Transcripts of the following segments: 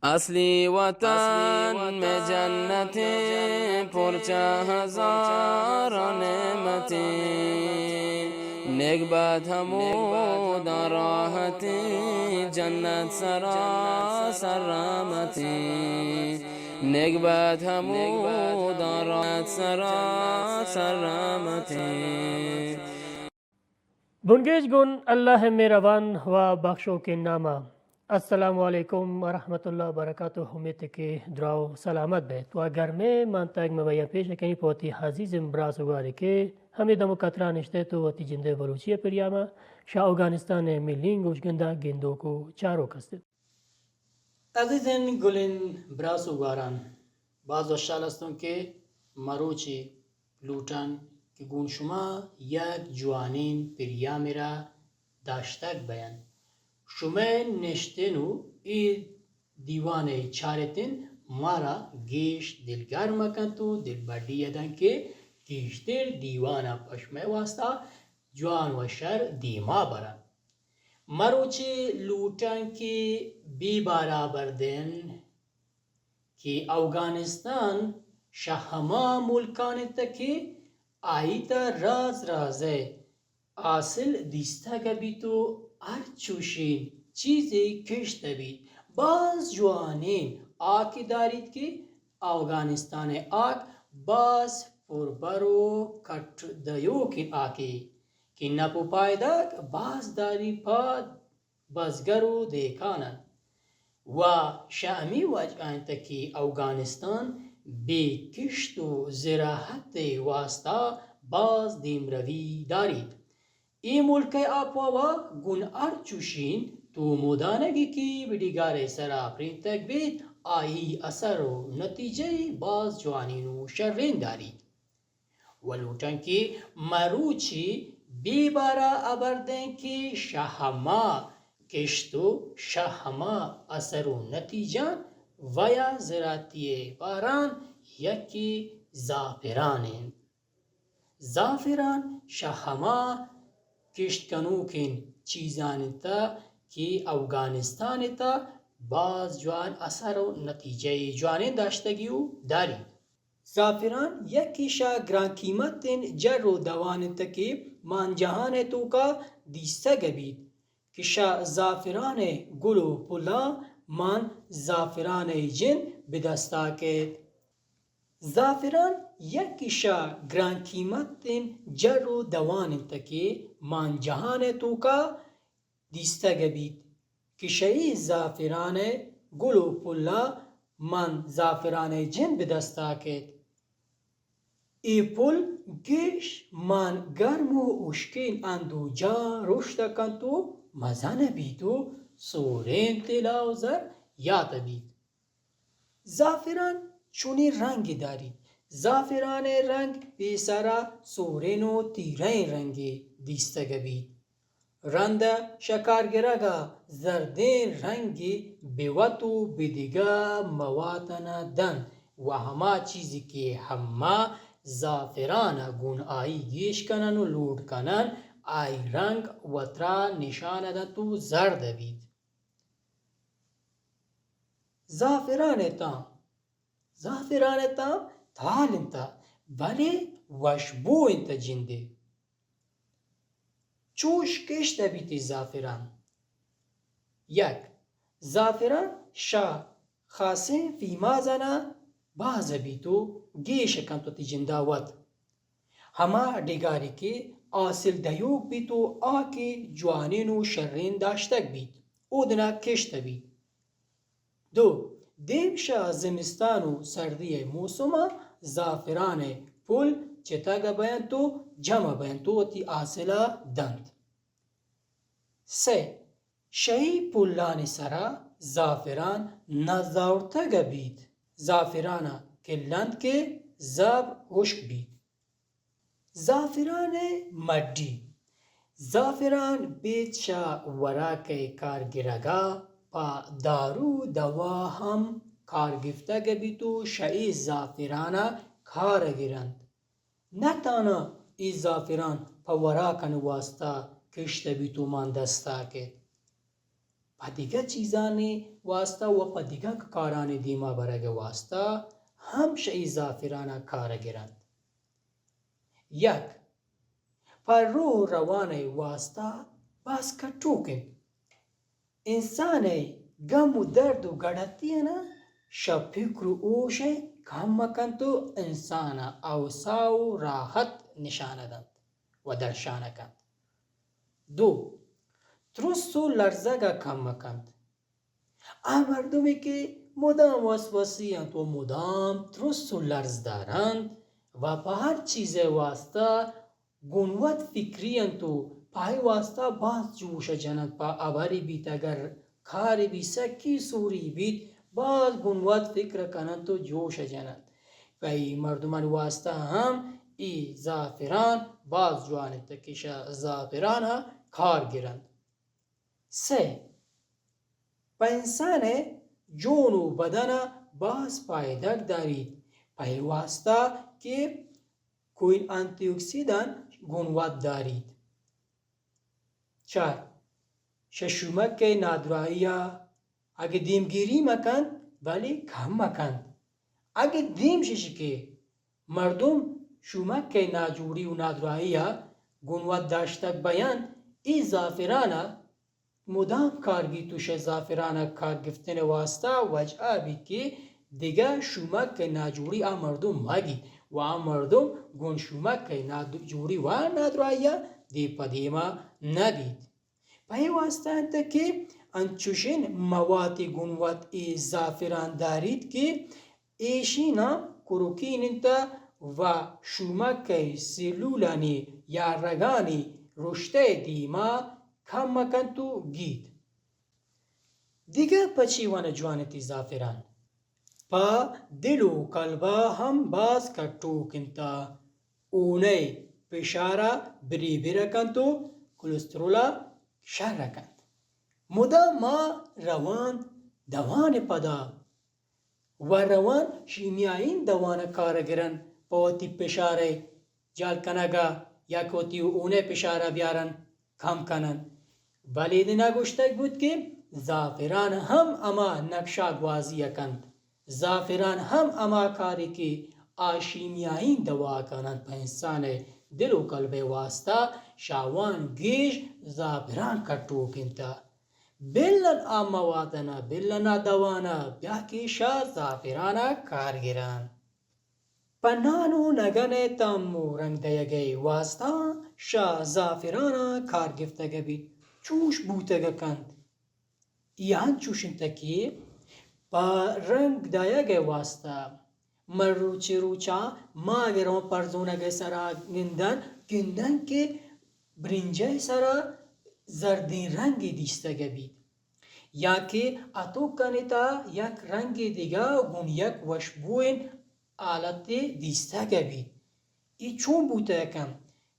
اصلی وطن میں جنتیں، پرچہ ہزار نعمتیں، نگبت ہموداں راحتیں، جنت سراسر رحمتیں، نگبت ہموداں راحت سراسر رحمتیں۔ بنگیج گون اللہ ءِ مہروان و بخشوکیں نام ءَ۔ السلام علیکم و رحمت اللہ و برکاتہ۔ امیت کہ دراہ و سلامت بیت و گرمیں منتگ مبیاں پیش کنی پہ وتی عزیزیں براس و گوارے کہ ہمے دم و کترا نشتہ تو وتی جندے بلوچی ءِ پریام ءَ شہ اوگانستان ءِ ملیں گوشگنداں گندوک و چاروک است۔ عزیزیں گلیں براس و گواران، باز وشحال ہستوں کہ مروچی لوٹاں کہ گون شما یک جوانیں پریامے را داشتگ بیان۔ شمئے نشتن و اے دیوان ءِ چارتن مارا گیش دلگرم کنت و دلبڈی دنت کہ گیشتر دیوان ءَ پہ شمئے واسطہ جوان و شر دیما برن۔ مروچی لوٹاں کہ بے بارا بردین کہ اوگانستان شہ ہما ملکان انت کہ آئی تہ راز راز ءِ حاصل دیستگ بیت و ہر چوشیں چیزے کشت بیت۔ باز جوانیں آکے داریت کہ اوگانستان ءِ آک باز پربر و کٹ دیوکیں آکے کہ نپ و پائدگ باز داری پہ بزگر و دہکان انت و شہ ہمے وجہ انت کہ اوگانستان بے کشت و زراعت ءِ واسطہ باز دیمروی داریت۔ اے ملک ءِ آپہوا گون ہر چوشیں تومودانگے کہ بہ ڈگار ءِ سرا پرینتگ بیت، آئی اثر و نتیجہ باز جوانیں و شریں داریت۔ و لوٹاں کہ مروچی بے بارا ہبر دیں کہ شہ ہما کشت و شہ ہما اثر و نتیجان و یا زراعتی ءِ باران یکے زعفران انت۔ زعفران شہ ہما کشت کنوکیں چیزان انت کہ اوگانستان ءِ تہ باز جوان اثر و نتیجہ جوانیں داشتگی و داریت۔ زعفران یکے شہ گران قیمتیں جر و دوان انت کہ مان جہان ءِ توکا دیستگ بیت کہ شہ زعفران ءِ گل و پلاں مان زعفران ءِ جند بہ دستا کیت۔ زعفران یکے شہ گران قیمتیں جر و دوان انت کہ مان جہان ءِ توکا دیستگ بیت کہ شہ اے زعفران ءِ گل و پلا مان زعفران ءِ جند بہ دستا کیت۔ اے پل گیش مان گرم و ہشکیں ہند و جاہ رشت کنت و مزن بیت و سوریں طلا و زر یات بیت۔ زعفران چونیں رنگے داریت۔ زعفران ءِ رنگ پیسرا سورین و تیرئیں رنگے دیستگ بیت۔ رند ءَ شہ کارگرگ ءَ زردیں رنگے بہ وت و بہ دگہ موادان ءَ دنت و ہما چیزے کہ ہما زعفران ءَ گون آئی گیش کنن و لوڈ کنن، آئی رنگ وترا نشان دنت و زرد بیت۔ زعفران ءِ تام، زعفران ءِ تام تال انت، بلے وشبو انت جندے۔ چوش کشت بیت زعفران۔ یک، زعفران شہ خاصیں پیمازانا باز بیت و گیش کنت وتی جندا وت۔ ہما ڈگارے کہ حاصل دیوک بیت و آ کہ جوانین و شرین داشتگ بیت، اودنا کشت بیت۔ دو، دیم شہ زمستان و سردی ءِ موسم ءَ زعفران ءِ پل چتگ بینت و جمع بینت و وتی حاصل ءَ دنت۔ سئے، شہ اے پلانی سرا زعفران نہ زاورتگ بیت۔ زعفران ءَ کلنت کہ زاب ہشک بیت۔ زعفران ءِ مڈی۔ زعفران بیت شہ وراک ءِ کار گرگ ءَ پہ دارو دوا ہم کار گپتگ بیت و شہ اے زعفران ءَ کار گرنت۔ نہ تہنا اے زعفران پہ وراکانی واستا کشت بیت و مان دستا کیت۔ ء دگہ چیزانی واسطہ و پہ دگہ کارانی دیما برگ ء واسطہ ہم شہ اے زعفران ء کار ء گرنت۔ یک، پہ روح روان ء واسطہ باز کٹوک انت۔ انسان ء گم و درد و گڑتی انا شہ فکر و اوش ء کم کنت و انسان ء اوسا و راحت نشان دنت و درشان کنت۔ دو، ترس و لرزگ ء کم کنت۔ آ مردمے کہ مدام وسوسی انت و مدام ترس و لرز دارنت و پہ ہر چیزے واسطہ گنوت فکری انت و پہ آئی واسطہ باز جوش جننت، پہ ہبرے بیت، اگر کارے بیت، سکی سوری بیت، باز گنوت فکر کننت و جوش جننت۔ پہ ای مردمانی واسطہ ہم ای زعفران باز جوان انت کہ شہ زعفران ء کار گرنت۔ سئے، پہ انسان ء جون و بدن ء باز پائدگ داریت، پہ اے واسطہ کہ کوئین آنتی آکسیدان گنوت داریت۔ چار، شہ شومک ء نادراہی ء اگہ دیمگیری مکنت، بلے کم مکنت۔ اگہ دیم ششی کہ مردم شومک ء ناجوڑی و نادراہی ء گنوت داشتگ بینت، اے زعفران ء مدام کار گیت و شہ زعفران ء کار گفتن ء واسطہ وجہ بیت کہ دگہ شومک ء ناجوڑی آ مردم مگیت و آ مردم گون شومک ء ناجوڑی و نادراہی ء دیم پہ دیما نہ بیت۔ پہ اے واسطہ انت کہ انچوشیں مواتے گنوت اے زعفران داریت کہ ایشیناں کرکین انت و شومک ء سیلولانی یا رگانی رشتہ ء دیما کم کنت و گیت۔ دگہ پہ چی وانگ جوان انت اے زعفران؟ پہ دل و کلبا ہم باز کٹوک انت۔ اونئے پشارا بریبر کنت و کلسترولا شر کنت۔ مدام ما روان دوان پدا و روان شیمیائین دوان کار گرن پہ وتی پشارئے جال کنگا یا کہ وتی اونئے پشارا بیارن کم کنن۔ بلے دنا گوشتگ بوت کہ زعفران ہم ہما نقشہ گوازی ء کنت۔ زعفران ہم ہما کارے کہ آ شیمیائین دوا کننت پہ انسان ء دل و کلب ء واسطہ شاوان گیش زعفران کٹوک انت۔ بلن آ موادنا، بلن آ دوانا، بیا کہ شہ زعفرانا کار گران۔ پہ نان و نگن ء تام و رنگ دئیگ ء واستا شہ زعفران ء کار گپتگ بیت۔ چوش بوتگ کنت۔ اے انچوش انت کہ پہ رنگ دئیگ ء واستا من روچے روچا ما اگہ رواں پرزونگ ء سرا گندن، گندن کہ برنجئے سرا زردیں رنگے دیستگ بیت۔ یا کہ اتوکانی تہا یک رنگے دگہ گون یک وشبوئیں حالتے دیستگ بیت۔ اے چون بوتگ کنت؟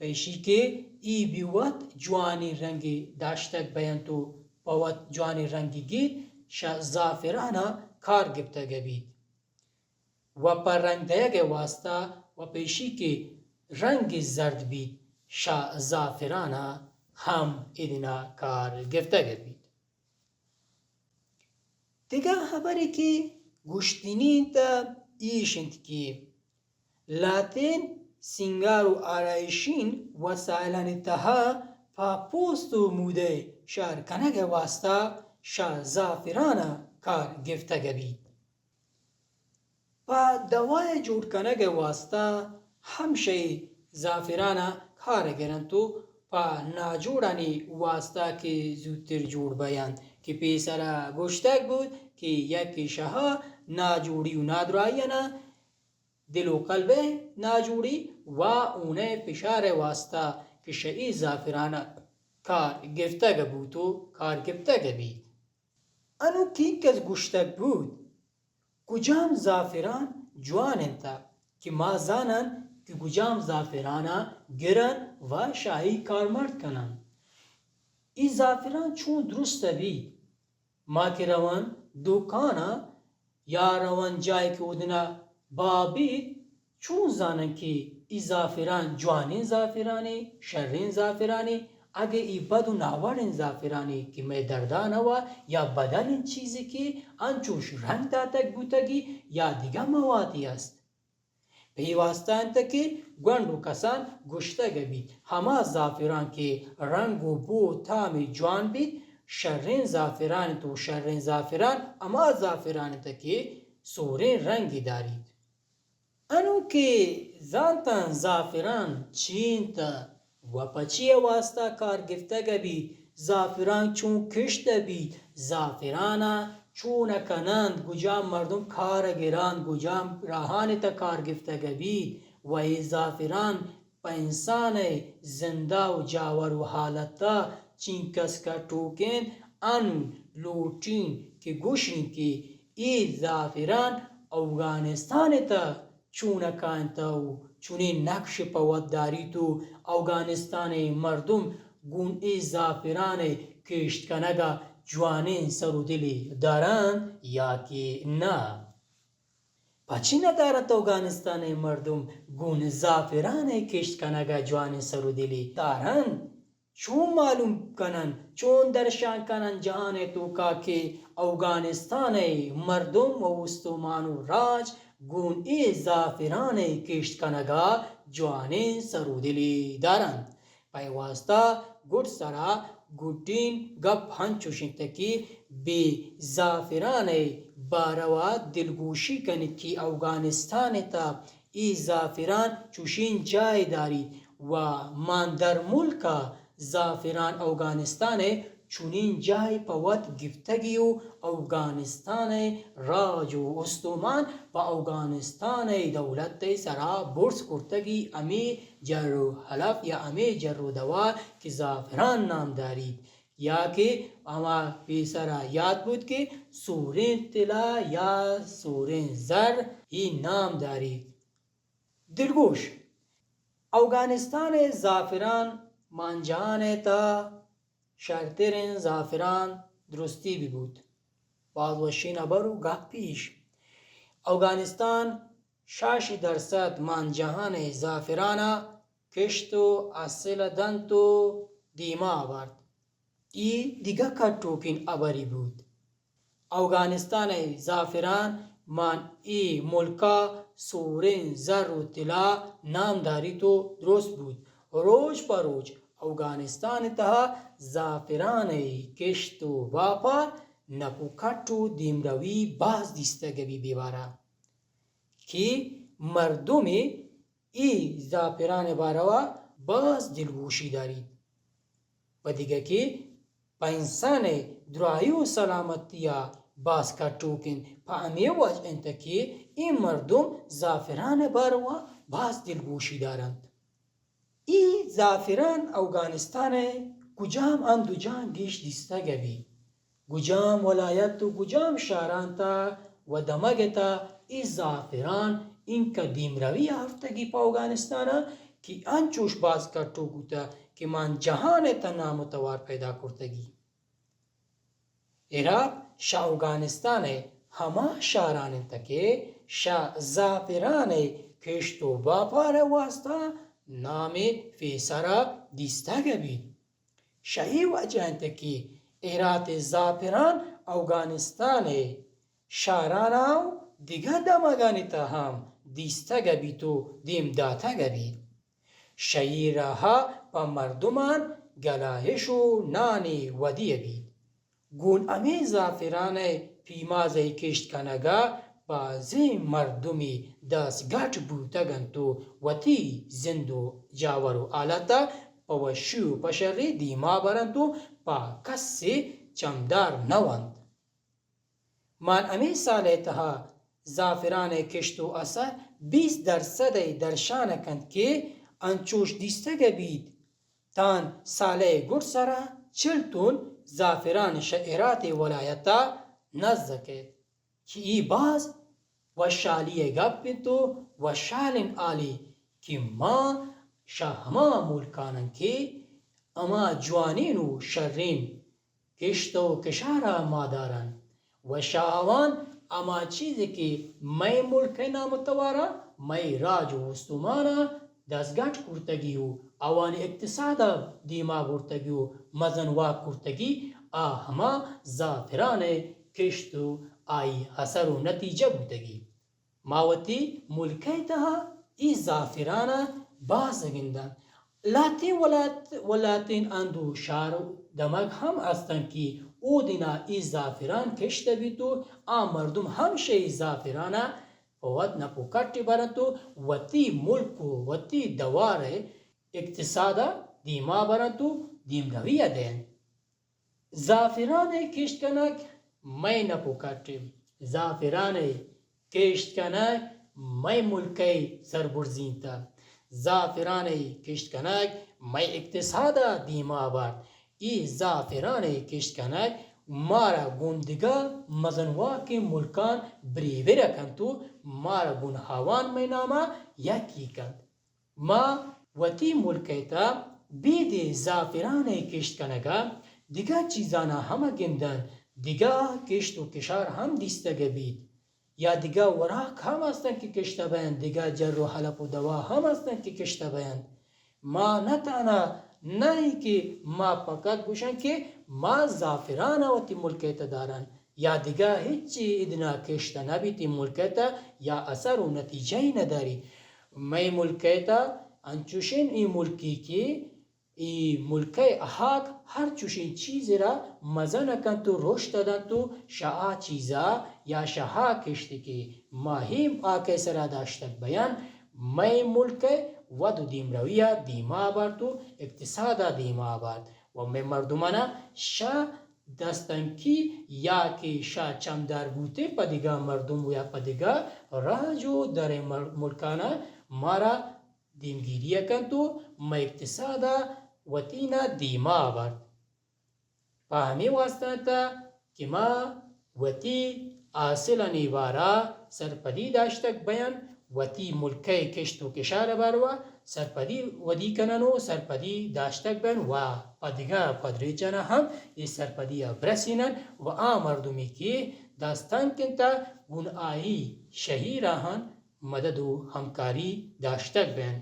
پہ ایشی کہ اے بی وت جوانیں رنگے داشتگ بینت و پہ وت جوانیں رنگے گیت، شہ زعفرانا کار گپتگ بیت۔ و پہ رنگ دئیگ ء واستا و پہ ایشی کہ رنگ زرد بیت، شہ زعفران ء ہم ادنا کار گپتگ بیت۔ دگہ ہبرے کہ گوشتنی انت ایش انت کہ لہتین سینگار و آرائشین وسائلانی تہا پہ پوست و مودئے شر کنگ ء واستا شہ زعفران ء کار گپتگ بیت۔ پہ دوائے جوڑ کنگ ء واستا ہم شہ زعفران ء کار گرنت و پہ ناجوڑانی واستا کہ زوتر جوڑ بینت کہ پیسرا گوشتگ بوت کہ یک شہ ناجوڑی و نادراہی انا دل و قلب ء ناجوڑی و اونئے پشار ء واستا کہ شہ اے زعفران ء کار گپتگ بوت و کار گپتگ بیت۔ انو کینکس گوشتگ بوت، کجام زعفران جوان انت کہ ما زانن کہ کجام زعفران ء گرن و شہ آئی کارمرد کنن؟ اے زعفران چون درست بیت؟ ما کہ روان دکان ء یا روان جاہے کہ اودنا بہا بیت، چون زانن کہ اے زعفران جوانیں زعفرانے، شریں زعفرانے؟ اگہ ای بد و ناوڑیں زعفرانے کہ مئے دردان وا یا بدلیں چیزے کہ انچوش رنگ داتگ بوتگی یا دگہ مواتے است۔ پہ اے واسطہ انت کہ گونڈو کسان گوشتگ بیت، ہما زعفران کہ رنگ و بو و تامی جوان بیت، شریں زعفران انت و شریں زعفران ہما زعفران انت کہ سوریں رنگی داریت۔ انوں کہ زانتاں زعفران چی انت و پہ چی ء واستا کار گپتگ بیت، زعفران چون کشت بیت، زعفران ء چون کنند، گجام مردم کار ء گرانت، گجام راہانی تہ کار گپتگ بیت و اے زعفران پہ انسان ء زندہ و جاور و حالت ء چینکس کٹوک انت، ان لوٹین کہ گوشین کہ اے زعفران اوگانستان ء تہ چون کاینت و چونیں نقش پہ وت داریت و اوگانستان ء مردم گون اے زعفران ء کشت کنگ ء جوانیں سر و دلے دارنت یا کہ نہ؟ پچی نہ دارنت؟ اوگانستان ء مردم گون زعفران ء کشت کنگ ء جوانیں سر و دلے دارنت۔ چون معلوم کنن، چون درشان کنن جہان ء توکا کہ اوگانستان ء مردم و استمان و راج گون اے زعفران ء کشت کنگا جوانیں سر و دلی دارنت۔ پہ اے واسطہ گڈ سرا گڈین گپ ہنچوش انت کہ بے زعفران ء باروا دلگوشی کنیت کہ اوگانستان ء تہ اے زعفران چوشیں جاہے داریت و مان در ملک ء زعفران اوگانستان ء چونیں جاہے پہ وت گپتگی و اوگانستان ء راج و استمان پہ اوگانستان ء دولت ء سرا برز کرتگی ہمے جر و حلف یا ہمے جر و دوار کہ زعفران نام داریت یا کہ ہما پیسرا یات بوت کہ سوریں طلا یا سوریں زر ای نام داریت۔ دلگوش، اوگانستان ء زعفران مان جہان ء تہ شرتریں زعفران درستی بہ بوت۔ باز وشین ہبر و گپ ایش۔ اوگانستان شاشی درسد مان جہان ء زعفران ء کشت و حاصل دنت و دیما آورت۔ ای دگہ کٹوکین ہبری بوت۔ اوگانستان ء زعفران مان اے ملکا سوریں زر و طلا نام داریت و درست بوت۔ روچ پہ روچ اوگانستان ء تہا زعفران ء کشت و باپار نپ و کٹ و دیمروی باز دیستگ بی بیوارا کہ مردم اے زعفران ء باروا باز دلگوشی داریت۔ و دگہ کہ پہ انسان ء دراہی و سلامتی ء باز کٹوک انت۔ پہ ہمے وجہ انت کہ اے مردم زعفران ء باروا باز دلگوشی دارنت۔ اے زعفران اوگانستان ء کجام ہند و جاہ گیش دیستگ بیت؟ گجام ولایت و گجام شہران تہ و دمگ تہ اے زعفران اینکہ دیمروی آورتگی پہ اوگانستان ء کہ انچوش باز کٹوک بوتہ کہ مان جہان ء تہ نام و توار پیدا کرتگی۔ ہرات شہ اوگانستان ء ہما شہران انت کہ شہ زعفران ء کشت و باپار ء واسطہ نام پیسرا دیستگ بیت۔ شہ اے وجہ انت کہ ہرات ء زعفران اوگانستان ء شہراناں و دگہ دمگانی تہ ہم دیستگ بیت و دیم داتگ بیت۔ شہ اے راہا پہ مردمان گلائش و نانے ودی بیت۔ گون ہمے زعفران ء پیماز ء کشت کنگ ء بازیں مردمے دست گٹ بوتگ انت و وتی زند و جاور و حالت ء پہ وشی و پہ شری دیما برنت و پہ کسے چمدار نہ ونت۔ مان ہمے سال ء تہا زعفران ء کشت و اثر بیست درسد ء درشان کنت کہ انچوش دیستگ بیت تان سالئے گڈسرا چل تن زعفران شہ ہراتئے ولایتا نز کئیت کہ اے باز وشحالیئے گپ انت و وشحالین حالے کہ ما شہ ہما ملکانن کہ ہما جوانین و شرین کشت و کشارا ما دارن و شہ آوان ہما چیزے کہ مئے ملکئے نام و توارا، مئے راج و استمانا دزگٹ کرتگی و آوانی اقتصاد ء دیما برتگی و مزن واک کرتگی، آ ہما زعفران ء کشت و آئی اثر و نتیجہ بوتگی۔ ما وتی ملک ء تہا اے زعفران ء باز گنداں۔ لہتیں ولات، ولاتیں ہند و شہر و دمگ ہم استنت کہ اودینا اے زعفران کشتہ بیت و آ مردم ہم شہ اے زعفران ء پہ وت نپ و کٹے برنت و وتی ملک و وتی دوار ء اقتصاد ء دیما برنت و دیمروی ء دئینت۔ زعفران ء کشت کنگ مئے نپ و کٹ انت۔ زعفران ء کشت کنگ مئے ملک ء سربرزینت۔ زعفران ء کشت کنگ مئے اقتصاد ء دیما آورت۔ اے زعفران ء کشت کنگ مارا گوں دگہ مزن واکیں ملکاں بریور ء کنت و مارا گوں آوان مئے نام ء یکے کنت۔ ما وتی ملک ء تہ بیدے زعفران ء کشت کنگ ء دگہ چیزاناں ہم گندن، دگہ کشت و کشار ہم دیستگ بیت، یا دگہ وراک ہم ہستن کہ کشتہ بینت، دگہ جر و حلپ و دوا ہم ہستن کہ کشتہ بینت۔ ما نہ تہنا نہ ایں کہ ما فقط گوشن کہ ما زعفران ء وتی ملک ء تہ دارن، یا دگہ ہچی ادنا کشتہ نہ بیت اے ملک ء تہ، یا اثر و نتیجہ ای نہ داری۔ مئے ملک ء تہ انچوشیں اے ملکی کہ اے ملک ء ہاک ہر چوشیں چیزے را مزن کنت و رشت دنت و شہ آ چیزا یا شہ آ کشت کہ ما ہیم آک ء سرا داشتگ بیان، مئے ملک ء ود و دیمروی ء دیما آورت و اقتصاد ء دیما آورت و مئے مردمانا شہ دستنکی یا کہ شہ چمدار بوتیں پہ دگہ مردم و یا پہ دگہ راج و دریں مر-، ملکانا مارا دیمگیری ء کنت و مئے اقتصاد ء وتی نا دیما آورت۔ پہ ہمے واسطہ تہ کہ ما وتی حاصلانی بارا سرپدی داشتگ بیان، وتی ملک ء کشت و کشار ء باروا سرپدی ودی کنن و سرپدی داشتگ بیان و پہ دگہ پدریچانا ہم اے سرپدی ء برسینن و آ مردمی کہ دستنک انت گون آئی شہی راہان مدد و ہمکاری داشتگ بیان۔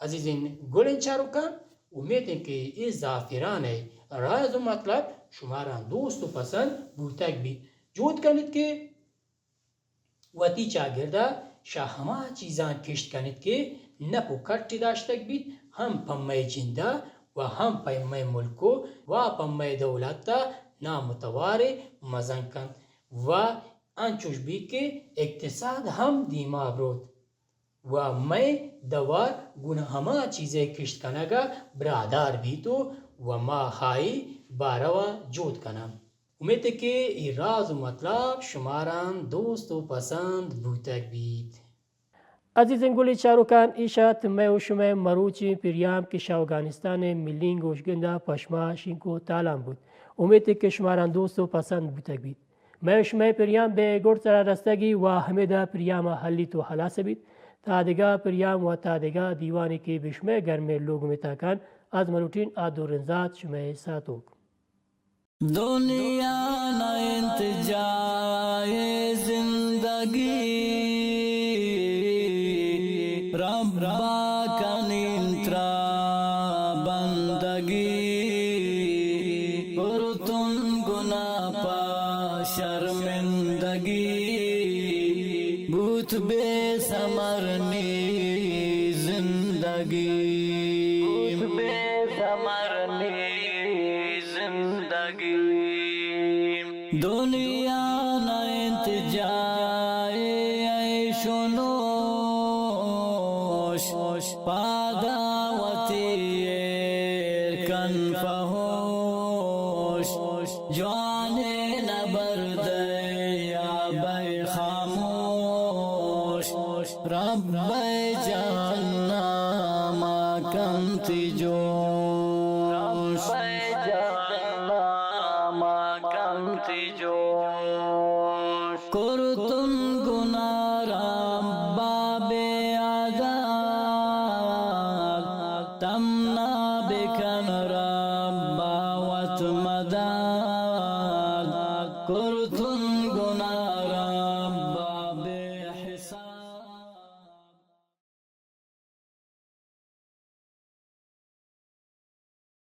عزیزین گلین چاروکان، امیت انت کہ اے زعفران ء راز و مطلب شماران دوست و پسند بوتگ بیت۔ جہد کنیت کہ وتی چاگردا شہ ہما چیزان کشت کنیت کہ نپ و کٹی داشتگ بیت، ہم پہ مئے جندا و ہم پہ مئے ملک و و پہ مئے دولتا نام و توارے مزن کنت و انچوش بیت کہ اقتصاد ہم دیما بروت۔ و مئے دوار گون ہما چیزے کشت کنگا برادار بیت و، و ما ہائی باروا جہد کناں۔ امیت کہ اے راز و مطلب شماران دوست و پسند بوتگ بیت۔ عزیزین گلیں چاروکان، ایش ات مئے و شمئے مروچیں پریام کہ شہ اوگانستان ملیں گوشگندا پہ شما شنگ و تالان بوت۔ امیت کہ شماران دوست و پسند بوتگ بیت۔ مئے و شمئے پریام بہ گڈ سرا رستگی و ہمیدا پریام ہلیت و ہلاس بیت۔ تا دگہ پریام و تا دگہ دیوانے کہ بہ شمئے گرمیں لوگ متاکان از مروٹین آ دورنزات شمئے ساتوک۔ دنیا نہ انت جائے زندگی، ربا کنیں ترا بندگی، برتن گناہ پہ شرمندگی، بوت بے ثمر نی زندگی، بوت بے ثمر نی زندگی۔ دنیا نہ انت جائے عیش و نوش، پادا وتی ایر کن پہ ہوش، جوانیں نبردے یا بئے خاموش، ربئے جہنما کنت جوش، ربئے جہنما کنت جوش۔ کرت